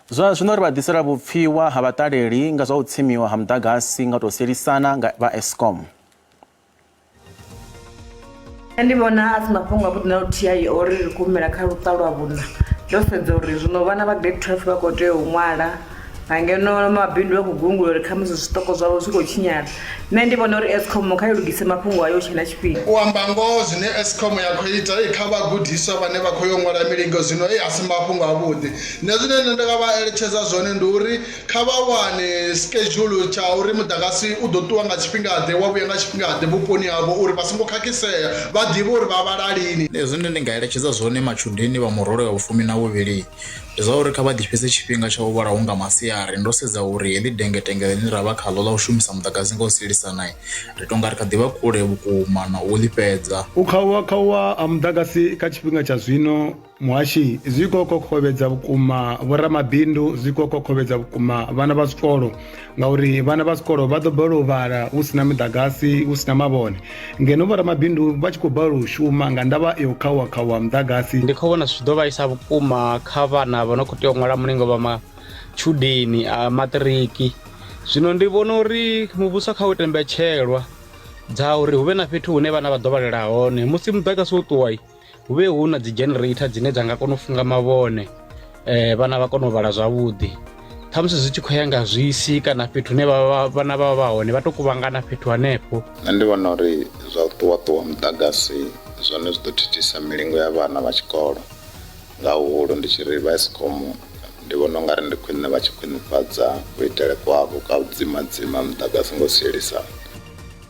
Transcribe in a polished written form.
Zwa zwino ri vha ḓisela vhupfiwa ha vhaṱaleli nga zwa u tsimiwa ha muḓagasi nga u tou sielisana nga vha Eskom. Nṋe ndi vhona a si mafhungo avhuḓi na luthihi ayo ori ri khou humela kha luṱa lwa vhuṋa ndo sedza uri zwino vhana vha grade 12 vha khou tea u ṅwala nga ngeno mabindu vha khou gungula uri khamusi zwiṱoko zwavho zwi khou tshinyala. Nṋe ndi vhona uri Eskom kha i lugise mafhungo ayo hu tshe na tshifhinga. U amba ngoho zwine Eskom ya khou ita kha vhagudiswa vhane vha khou yo ṅwala milingo zwino a si mafhungo avhuḓi. Nṋe zwine nṋe nda nga vha eletshedza zwone ndi uri kha vha wane schedule tsha uri muḓagasi u ḓo ṱuwa nga tshifhingaḓe wa vhuya nga tshifhingaḓe vhuponi havho uri vha songo khakhisea vha ḓivhe uri vha vhala lini. Nṋe zwine ndi nga eletshedza zwone matshudeni vha murole wa vhufumi na vhuvhili ndi zwa uri kha vha ḓifhese tshifhinga tsha u vhala hu nga masiari ndo sedza uri heḽi dengetenge ḽine ra vha khaḽo ḽa u shumisa muḓagasi nga u sielisana ri tou nga ri kha ḓi vha kule vhukuma na u ḽi fhedza. U khauwa khauwa ha muḓagasi kha tshifhinga tsha zwino Muhashi, zwi khou khokhovhedza vhukuma vhoramabindu, zwi khou khokhovhedza vhukuma vhana vha zwikolo ngauri vhana vha zwikolo vha ḓo balelwa u vhala hu si na miḓagasi, hu si na mavhone ngeno vhoramabindu vha tshi khou balelwa u shuma nga ndavha ya u khauwa khauwa ha muḓagasi. Ndi khou vhona zwi tshi ḓo vhaisa vhukuma kha vhana vha no khou tea u ṅwala mulingo vha matshudeni a maṱiriki. Zwino ndi vhona uri muvhuso kha u ite mbetshelwa dza uri hu vhe na fhethu hune vhana vha ḓo vhalela hone musi muḓagasi wo ṱuwa hu vhe hu na dzi generator dzine dza nga kona u funga mavhone vhana vha kona u vhala zwavhuḓi khamusi zwi tshi khou ya nga zwisi kana fhethu hune vhana vha vha hone vha to kuvhangana fhethu hanefho. Nṋe ndi vhona uri zwa u ṱuwa ṱuwa muḓagasi zwone zwi ḓo thithisa milingo ya vhana vha tshikolo nga huhulu ndi tshi ri vha Eskom ndi vhona ungari ndi khwine vha tshi khwinifhadza kuitele kwavho kwa u dzima dzima muḓagasi ngo sielisana.